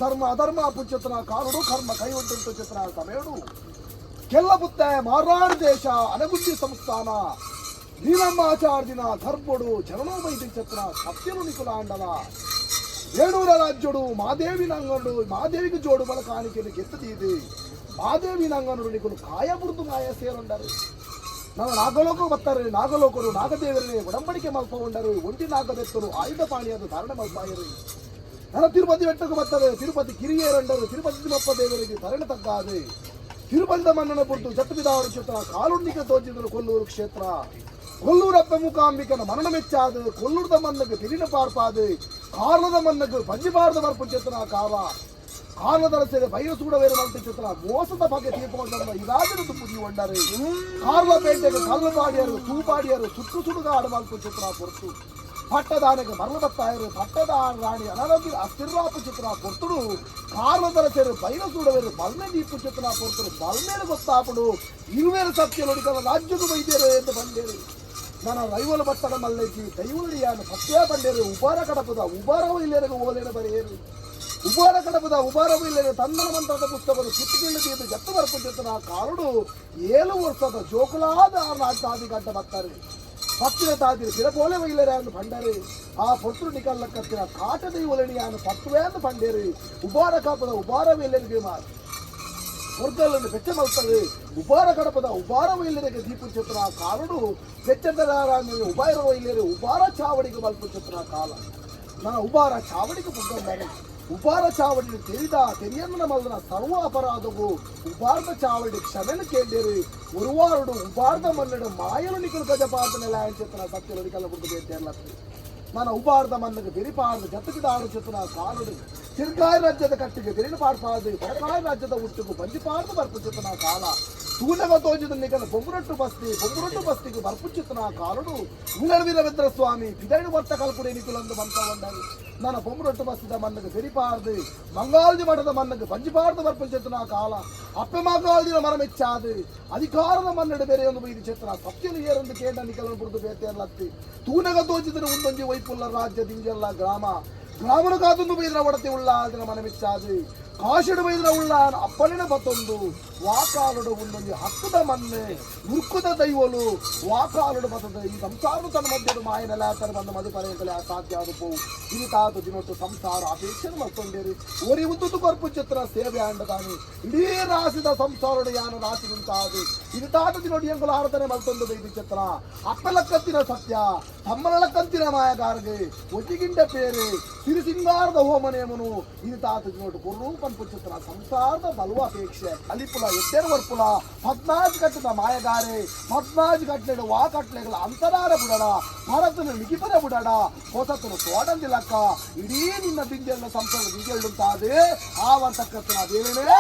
ಧರ್ಮ ಅಧರ್ಮ ಪುಂಚತನ ಕಾರುಡು ಕರ್ಮ ಕೈವಂಟು ಚಿತ್ರ ಸಮಯಡು ಕೆಲ್ಲಪುತ್ತ ಮಾರಾಡು ದೇಶ ಅನಗುಂದಿ ಸಂಸ್ಥಾನ ನೀಲಮ್ಮಾಚಾರ್ಜಿನ ಧರ್ಮಡು ಜನನೋಮೈದಿ ಚಿತ್ರ ಸತ್ಯನು ನಿಕುಲಾಂಡಲ ವೇಣೂರ ರಾಜ್ಯುಡು ಮಾದೇವಿ ನಂಗನುಡು ಮಾದೇವಿಗೆ ಜೋಡು ಬಲ ಕಾಣಿಕೆಯನ್ನು ಗೆತ್ತದೀದು ಮಾದೇವಿ ನಂಗನುಡು ನಿಕುಲು ಕಾಯ ಬುಡ್ದು ಮಾಯ ಸೇರುಂಡರು. ನಾವು ನಾಗಲೋಕ ಬತ್ತಾರೆ, ನಾಗಲೋಕರು ನಾಗದೇವರೇ ಒಡಂಬಡಿಕೆ ಮಲ್ಪ ಉಂಡರು, ಒಂಟಿ ನಾಗದೆತ್ತರು ಆಯುಧ ಪಾಣಿಯಾದ ಧಾರಣೆ ಮಲ್ಪಾಯರು. ನನ್ನ ತಿರುಪತಿ ಬೆಟ್ಟಕ್ಕೆ ಬತ್ತಾರೆ, ತಿರುಪತಿ ಕಿರಿಯರಂಡರು, ತಿರುಪತಿ ತಿಮ್ಮಪ್ಪ ದೇವರಿಗೆ ತರಣೆ ತಗ್ಗಾದೆ ತಿರುಪತಿದ ಮನ್ನನ ಪುರ್ತು ಜತ್ತುಬಿದಾರು ಚಿತ್ರ ಕಾಲುಂಡಿಗೆ ತೋಚಿದರು. ಕೊಲ್ಲೂರು ಕ್ಷೇತ್ರ ಕೊಲ್ಲೂರಪ್ಪ ಮೂಕಾಂಬಿಕನ ಮರಣ ಮೆಚ್ಚಾದು ಕೊಲ್ಲೂರದ ಮನ್ನಗೆ ತಿರಿನ ಪಾರ್ಪಾದು ಕಾರ್ಲದ ಮನ್ನಗೆ ಬಂಜಿಪಾರದ ಬರ್ಪು ಚಿತ್ರ ಕಾಲ ಕಾರ್ಲದರ ಸೇರೆ ಬೈರ ಸೂಡವೇರು ಮಂತು ಚಿತ್ರ ಮೋಸದ ಬಗ್ಗೆ ತೀರ್ಕೊಂಡು ಇದಾದರೂ ತುಪ್ಪು ಒಂಡರು. ಕಾರ್ಲ ಪೇಟೆಗೆ ಕಲ್ಲು ಪಾಡಿಯರು ತೂಪಾಡಿಯರು ಸುಟ್ಟು ಸುಡುಗಾಡು ಮಲ್ಪು ಚಿತ್ರ ಪೊರ್ತು ಪಟ್ಟದಾನೆಗೆ ಮರಳ ಬತ್ತಾಯರು. ಪಟ್ಟದ ರಾಣಿ ಅನಾರೋಗ್ಯ ಅಸ್ಥಿರಾಪು ಚಿತ್ರ ಪೊರ್ತುಡು ಕಾರ್ಲದರ ಸೇರು ಬೈರ ಸೂಡವೇರು ಬಲ್ಮೆ ದೀಪು ಚಿತ್ರ ಪೊರ್ತುಡು ಬಲ್ಮೇಲು ಗೊತ್ತಾಪುಡು ಇರುವೇರು ಸತ್ಯಲೊಡಿಕಲ ರಾಜ್ಯకు ವೈದ್ಯರು ಎಂದು ಬಂದೇರು. ನನ್ನ ರೈವಲ ಬತ್ತಡ ಮಲ್ಲೈತಿ ದೈವಳಿಯಾನ ಸತ್ಯ ಬಂಡೇರು. ಉಬಾರ ಕಡಪದ ಉಬಾರವ ಇಲ್ಲೇರಗ ಓಲೇನ ಬರೆಯರು. ಉಬಾರ ಕಡಪದ ಉಬಾರವ ಇಲ್ಲೇರ ತಂದನ ಮಂತ್ರದ ಪುಸ್ತಕನು ಕಿತ್ತುಕಿಳ್ಳು ಜತ್ತು ಬರ್ಪುತ್ತಿತ್ತು. ಕಾರುಡು 7 ವರ್ಷದ ಜೋಕುಲಾದ ನಾಟಾದಿ ಗಡ್ಡ ಬತ್ತಾರೆ. ಪತ್ತಿನ ತಾದಿರಿ ಪಿರಪೋಲೆ ವೈಲರೆ ಅಂದು ಪಂಡರು. ಆ ಪೊರ್ತುಡು ನಿಕಲ್ಲ ಕತ್ತಿನ ಕಾಟ ದೈವಲಣಿಯಾನು ಪತ್ತುವೆ ಅಂದು ಪಂಡೇರು. ಉಬಾರ ಕಾಪದ ಉಬಾರ ವೇಲರಿಗೆ ಹೊರ್ಗಲ್ಲನ್ನು ಬೆಚ್ಚ ಮಲ್ತದೆ. ಉಬಾರ ಕಡಪದ ಉಬಾರ ವೈಲರಿಗೆ ದೀಪು ಚಿತ್ರ ಕಾರುಡು ಬೆಚ್ಚದರಾರ ಉಬಾರ ವೈಲೇರು ಉಬಾರ ಚಾವಡಿಗೆ ಮಲ್ಪು ಚಿತ್ರ ಕಾಲ ನನ್ನ ಉಬಾರ ಚಾವಡಿಗೆ ಪುಗ್ಗಂದರೆ. ಉಬಾರ ಚಾವಡಿ ತಿಳಿದ ತೆರಿಯನ್ನ ಮಲ್ದನ ಸರ್ವ ಅಪರಾಧವು ಉಬಾರದ ಚಾವಡಿ ಕ್ಷಮೆನು ಕೇಂದೇರು. ಉರುವಾರುಡು ಉಬಾರದ ಮನ್ನಡು ಮಾಯಲು ನಿಕಲು ಗಜಪಾದ ನೆಲ ಚಿತ್ರ ಸತ್ಯಲು ನಿಕಲ ಬುಡ್ದು ಬೇತೇರ್ಲತ್ತು. ನನ್ನ ಉಬಾರದ ಮನ್ನಗೆ ಬೆರಿಪಾರ್ದು ಜತ್ತಕಿದಾರು ಚಿತ್ರ ಕಾಲುಡು ತಿರ್ಗಾಯ ರಾಜ್ಯದ ಕಟ್ಟಿಗೆ ಬೆರಿನ ಪಾಡ್ಪಾದು ಬಡಕಾಯ ರಾಜ್ಯದ ಹುಟ್ಟುಗು ಬಂಜಿಪಾರ್ದು ಬರ್ಪು ಚಿತ್ತನ ಕಾಲ ತೂನಗ ತೋಜಿದ ನಿಕಲ ಬೊಂಬುರೊಟ್ಟು ಬಸ್ತಿ ಬೊಂಬುರೊಟ್ಟು ಬಸ್ತಿಗೆ ಬರ್ಪು ಚಿತ್ತನ ಕಾಲುಡು ಉಳರ್ ವೀರಭದ್ರ ಸ್ವಾಮಿ ಪಿದೈಡು ವರ್ತ ಕಲ್ಪುಡೆ ನಿಕುಲಂದು ಬಂತ వండారు. ನನ್ನ ಬೊಂಬುರೊಟ್ಟು ಬಸ್ತಿದ ಮನ್ನಗೆ ಬೆರಿಪಾರ್ದು ಮಂಗಾಲ್ದಿ ಮಠದ ಮನ್ನಗೆ ಬಂಜಿಪಾರ್ದು ಬರ್ಪು ಚಿತ್ತನ ಕಾಲ ಅಪ್ಪೆ ಮಗಾಲ್ದಿನ ಮರಮೆಚ್ಚಾದು ಅಧಿಕಾರದ ಮನ್ನಡು ಬೇರೆ ಒಂದು ಬೈದು ಚಿತ್ರ ಸತ್ಯನು ಏರೊಂದು ಕೇಂದ್ರ ನಿಕಲನ್ನು ಬುಡ್ದು ಬೇತೇರ್ಲತ್ತಿ. ತೂನಗ ತೋಜಿದನು ಒಂದೊಂಜಿ ವೈಪುಲ್ಲ ರಾಜ್ಯ ದಿಂಜಲ್ಲ ಗ್ರಾಮ ಗ್ರಾಮನು ಕಾತೊಂದು ಬೈದ್ರ ಒಡತಿ ಉಳ್ಳ ಅದನ್ನ ಮನಮಿಚ್ಚಾದು ಕಾಶಿಡು ಬೈದ್ರ ಉಳ್ಳ ಅಪ್ಪನಿನ ಬತ್ತೊಂದು ವಾಕಾಲುಡು ಒಂದೊಂದು ಹಕ್ಕುದ ಮನ್ನೆ ನುರ್ಕುದ ದೈವಲು ವಾಕಾಲುಡು ಬತ್ತದ ಈ ಸಂಸಾರ ತನ್ನ ಮಧ್ಯದ ಮಾಯನೆಲ್ಲ ತರ ಬಂದ ಮದುಪರೆಯಕಲೆ ಅಸಾಧ್ಯ ಆದ ಪೋವು. ಇದು ತಾತು ದಿನೊಟ್ಟು ಸಂಸಾರ ಅಪೇಕ್ಷೆ ಮಲ್ತೊಂಡೇರಿ ಒರಿ ಉದ್ದುದು ಕೊರ್ಪು ಚಿತ್ರ ಸೇವೆ ಅಂಡದಾನಿ ಇಡೀ ರಾಸಿದ ಸಂಸಾರಡು ಯಾನ ರಾಸಿ ಉಂಟಾದು. ಇದು ತಾತ ದಿನೊಟ್ಟು ಎಂಕುಲು ಆರತನೆ ಮಲ್ತೊಂದು ಬೈದು ಚಿತ್ರ ಅಪ್ಪಲಕ್ಕತ್ತಿನ ಸತ್ಯ ತಮ್ಮನಲಕ್ಕಂತಿನ ಮಾಯಗಾರಗೆ ಒಜಿಗಿಂಡ ಪೇರೆ ಸಿರಿಸಿಂಗಾರದ ಹೋಮನೇಮನು ಇದು ತಾತ ದಿನೊಟ್ಟು ಕೊರ್ರು ಪನ್ಪು ಚಿತ್ರ ಸಂಸಾರದ ಬಲುವ ಅಪೇಕ್ಷೆ ಅಲಿಪುಲ ಎದ್ದೆರು ವರ್ಪುಲ ಪದ್ನಾಜ್ ಕಟ್ಟದ ಮಾಯಗಾರೆ ಪದ್ನಾಜ್ ಕಟ್ಲೆಡು ವಾ ಕಟ್ಲೆಗಳ ಅಂತರಾರ ಬುಡಡ ಭರತನು ಮಿಗಿಪರ ಬುಡಡ ಹೊಸತನು ತೋಡಂದಿಲಕ್ಕ ಇಡೀ ನಿನ್ನ ಬಿಂಜೆಲ್ಲ ಸಂಸಾರದ ಬಿಂಜೆಳ್ಳುಂತಾದೆ ಆವರ್ತಕ್ಕತ್ತಿನ ದೇವೇನೇ.